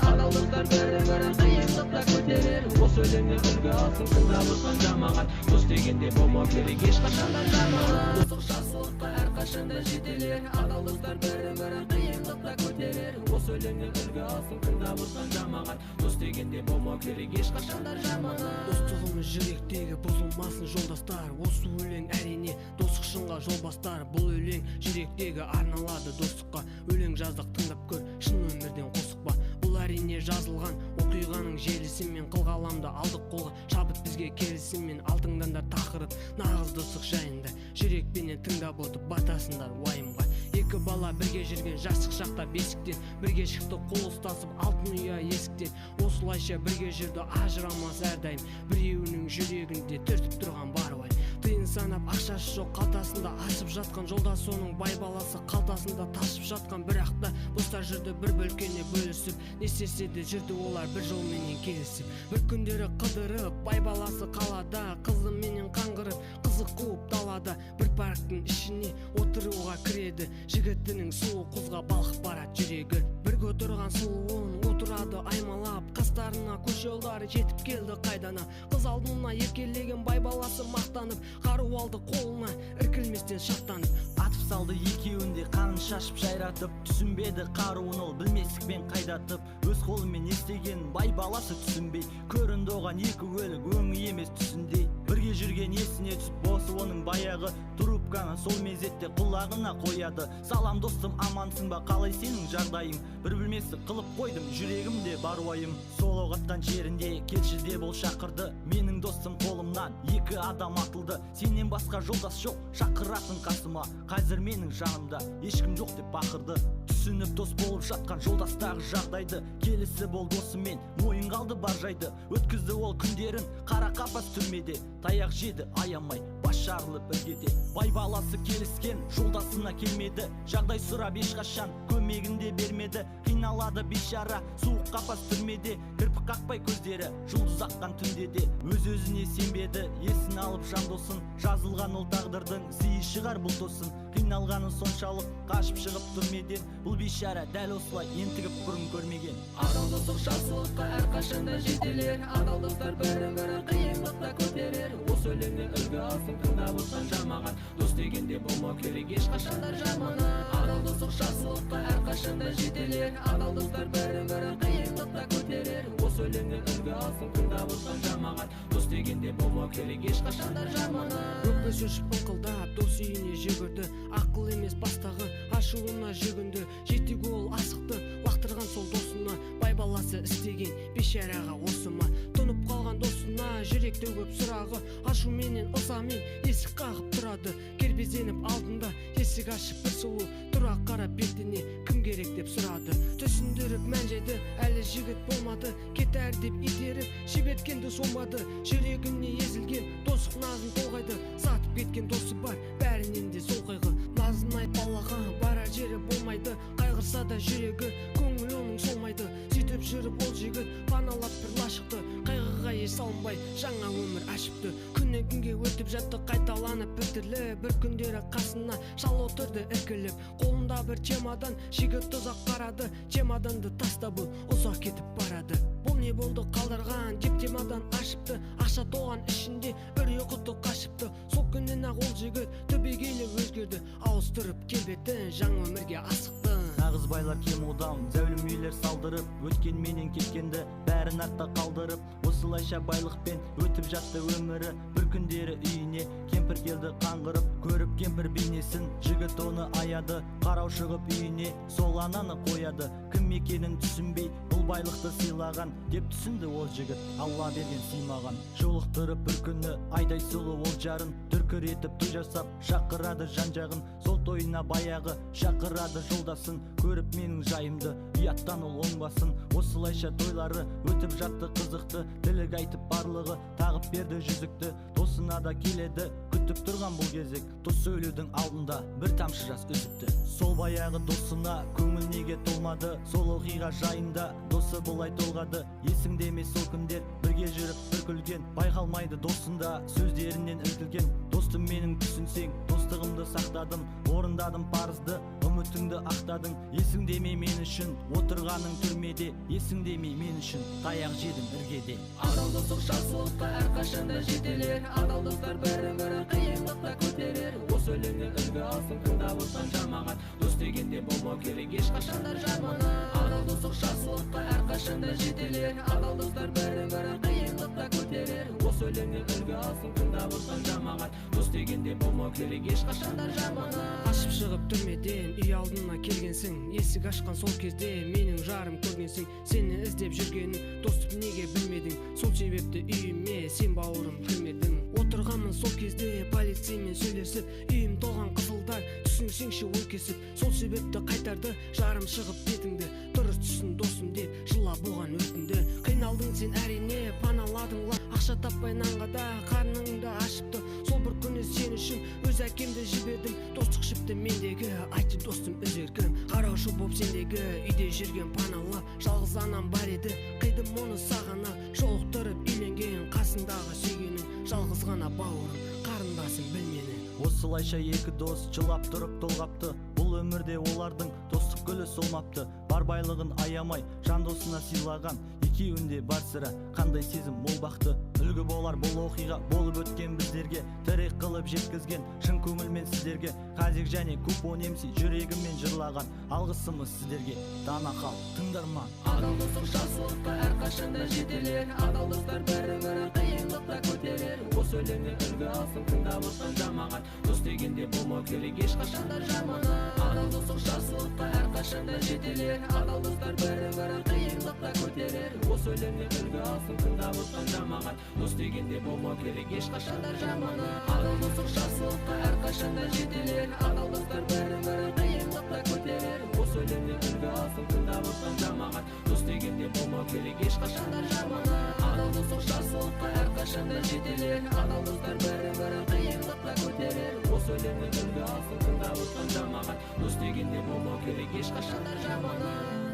Адал достар бірін-бірі қиындықта көтерер. Осы өлеңнен үлгі алсын тыңдап отырған жамағат. Дос дегенде болмау керек ешқашан да жаман. Достық жақсылыққа әрқашанда жетелер. Адал достар бірін-бірі қиындықта көтерер. Осы өлеңнен үлгі алсын тыңдап отырған жамағат. Дос дегенде болмау керек ешқашан да жаман. Достығымыз жүректегі бұзылмасын, жолдастар. Осы өлең, әрине, достық шынға жол бастар. Бұл өлең жүректегі арналады достыққа. Өлең жаздық, тыңдап көр, шын өмірден қосық па? Бұл, әрине, жазылған оқиғаның желісімен. Қылқаламды алдық қолға, шабыт бізге келісімен. Ал тыңдаңдар, тақырып нағыз достық жайында. Жүрекпенен тыңдап отырып батасыңдар уайымға. Екі бала бірге жүрген жастық шақта бесіктен. Бірге шықты қол ұстасып алтын ұя есіктен. Осылайша бірге жүрді ажырамас әрдайым. Біреуінің жүрегінде түртіп тұрған бар уайым. Тиын санап ақшасы жоқ қалтасында асып жатқан жолдас оның бай баласы қалтасында тасып жатқан. Бірақ та достар жүрді бір бөлкені бөлісіп. Не істесе де жүрді олар бір жолменен келісіп. Бір күндері қыдырып бай баласы қалада, қызыменен қаңғырып, қызық қуып далада. Бір парктің ішіне отыруға кіреді. Жігітінің сұлу қызға балқып барады жүрегі. Бірге отырған сұлуын отырады аймалап. Қастарына көше ұлдары жетіп келді қайдана. Қыз алдына еркелеген бай баласы мақтанып, қару алды қолына іркілместен шаттанып. Атып салды екеуін де қанын шашып жайратып. Түсінбеді қаруын ол білместікпен қайдатып. Өз қолымен не істегенін бай баласы түсінбей, көрінді оған екі өлік өңі емес түсіндей. Бірге жүрген есіне түсіп осы оның баяғы, трубканы сол мезетте құлағына қояды. «Салам, достым, амансың ба, қалай сенің жағдайың? Бір білместік қылып қойдым, жүрегімде бар уайым». Сол оқ атқан жерінде «Келші» деп ол шақырды. «Менің достым, қолымнан екі адам атылды. Сенен басқа жолдас жоқ шақыратын қасыма. Қазір менің жанымда ешкім жоқ», — деп бақырды. Түсініп дос болып жатқан жолдастағы жағдайды, келісіп ол досымен мойынға алды бар жайды. Өткізді ол күндерін қара қапас түрмеде. Таяқ жеді аямай, бас жарылып іргеде. Бай баласы келіскен жолдасына келмеді. Жағдай сұрап ешқашан көмегін де бермеді. Қиналады бейшара суық қапас түрмеде. Кірпік қақпай көздері жұлдыз аққан түнде де. Өз өзіне сенбеді, есін алып жан досын. Жазылған ол тағдырдың сыйы шығар бұл тосын. Қиналғаны соншалық, қашып шығып түрмеден. Бұл бейшара дәл осылай ентігіп бұрын көрмеген. Адал достық жақсылыққа әрқашанда жетелер. Адал достар бірін-бірі қиындықта көтерер. Осы өлеңнен үлгі алсын тыңдап отырған жамағат. Дос дегенде болмау керек ешқашан да жаман. Адал достық жақсылыққа әрқашанда жетелер. Адал достар бірін-бірі қиындықта көтерер. Осы өлеңнен үлгі алсын тыңдап отырған жамағат. Дос дегенде болмау керек ешқашан да жаман. Өкпесі өшіп, ыңқылдап дос үйіне жүгірді. Ақыл емес, бастағы ашуына жүгінді. Жетуге ол асықты лақтырған сол досына. Бай баласы істеген бейшараға осы ма? Тұнып қалған досына жүректе көп сұрағы. Ашуменен, ызамен есік қағып тұрады. Кербезденіп алдында есік ашып бір сұлу тұра қарап бетіне, «Кім керек?» деп сұрады. Түсіндіріп мән жайды әлі жігіт болмады. Кетер деп итеріп жіберткенді болмады. Жүрегіне езілген достық назын толғайды. Сатып кеткен досы бар, бәрінен де сол қайғы. Назын айт балаға, барар жері болмайды. Қайғырса да жүрегі, көңіл оның солмайды. Сөйтіп жүріп ол жігіт паналап бір лашықты. Қайғыға еш салынбай жаңа өмір ашыпты. Күннен күнге өтіп жатты қайталанып біртүрлі. Бір күндері қасына шал отырды іркіліп. Қолында бір чемодан, жігіт ұзақ қарады. Чемоданды тастап ол ұзақ кетіп барады. «Бұл не болды қалдырған?» деп чемодан ашыпты. Ақша толған ішінде, үрей құты қашыпты. Сол күннен ақ ол жігіт түбегейлі өзгерді. Ауыстырып келбетін, жаңа өмірге асықты. Нағыз байлар кем одан зәулім үйлер салдырып, өткен менен кеткенді бәрін артта қалдырып. Осылайша байлықпен өтіп жатты өмірі. Бір күндері үйіне кемпір келді қаңғырып. Көріп кемпір бейнесін, жігіт оны аяды. Қарау шығып үйіне сол ананы қояды. Кім екенін түсінбей, бұл байлықты сыйлаған деп түсінді ол жігіт, Алла берген сыймаған. Жолықтырып бір күні айдай сұлу ол жарын, дүркіретіп той жасап шақырады жан жағын. Сол тойына баяғы шақырады жолдасын. Көріп менің жайымды, ұяттан ол оңбасын. Осылайша тойлары өтіп жатты қызықты. Тілек айтып барлығы тағып берді жүзікті. Досына да келеді күтіп тұрған бұл кезек. Дос сөйлеудің алдында бір тамшы жас үзіпті. Сол баяғы досына көңіл неге толмады? Сол оқиға жайында досы былай толғады: «Есіңде ме сол күндер, бірге жүріп бір күлген?» Байқалмайды досында сөздерінен іркілген. «Достым менің, түсінсең, достығымды сақтадым. Орындадым парызды өмір». Үмітіңді ақтадың, есіңде ме мен үшін отырғаның түрмеде, есіңде ме мен үшін таяқ жедің іргеде. Адал достық жақсылыққа әрқашанда жетелер, адал достар бірін бірі қиындықта көтерер. Осы өлеңнен үлгі алсын тыңдап отқан жамағат, дос дегенде болмау керек ешқашанда жаманат. Адал достық жақсылыққа әрқашанда жетелер, адал достар бірін бірі қиындықта көтерер. Осы өлеңнен үлгі алсын тыңдап отқан жамағат, дос дегенде болмау керек ешқашанда жаманат. Қашып шығып түрмеден үй алдына келгенсің, есік ашқан сол кезде менің жарым көргенсің. Сені іздеп жүргенін достым неге білмедің, сол себепті үйіме сен бауырым кірмедің. Отырғанмын сол кезде полицеймен сөйлесіп, үйім толған қызылдар түсінсеңші ой кесіп. Сол себепті қайтарды жарым шығып бетіңді, дұрыс түсін досым деп жылап оған өтінді. Қиналдың сен әрине, паналадың ла, ақша таппай нанға да қарның да ашыпты. Сол бір күні сен үшін өз әкемді жібердім, достық жіпті мендегі айтшы достым үзер кім. Қараушы боп сендегі үйде жүрген паналап, жалғыз анам бар еді қидым оны сағана. Жолықтырып үйленген қасыңдағы сүйгенің, жалғыз ғана бауырым қарындасым біл мені. Осылайша екі дос жылап тұрып толғапты, бұл өмірде олардың достық гүлі солмапты. Бар байлығын аямай жан досына сыйлаған, екеуінде бар сірә қандай сезім мол бақты. Үлгі болар бұл оқиға болып өткен біздерге, тірек қылып жеткізген шын көңілмен сіздерге. Қазик және Купон MC жүрегіммен жырлаған алғысымыз сіздерге, дана халық тыңдарман. Адал достық жақсылыққа әрқашанда жетелер, адал достар бірін бірі қиындықта көтерер. Осы өлеңнен үлгі алсын тыңдап отқан жамағат, дос дегенде болмау керек ешқашанда жаманат. Адал достық жақсылыққа әрқашанда жетелер, адал достар бірін бірі қиындықта көтерер. Осы өлеңнен үлгі алсын тыңдап отқан жамағат, дос дегенде болмау керек ешқашанда жаманат. Адал достық жақсылыққа әрқашанда жетелер, адал достар бірін бірі қиындықта көтерер. Осы өлеңнен үлгі алсын тыңдап отқан жамағат, дос дегенде болмау керек ешқашанда жаманат. Адал достық жақсылыққа әрқашанда жетелер, адал достар бірін бірі қиындықта көтерер. Осы өлеңнен үлгі алсын тыңдап отқан жамағат, дос дегенде болмау керек ешқашанда жаманат.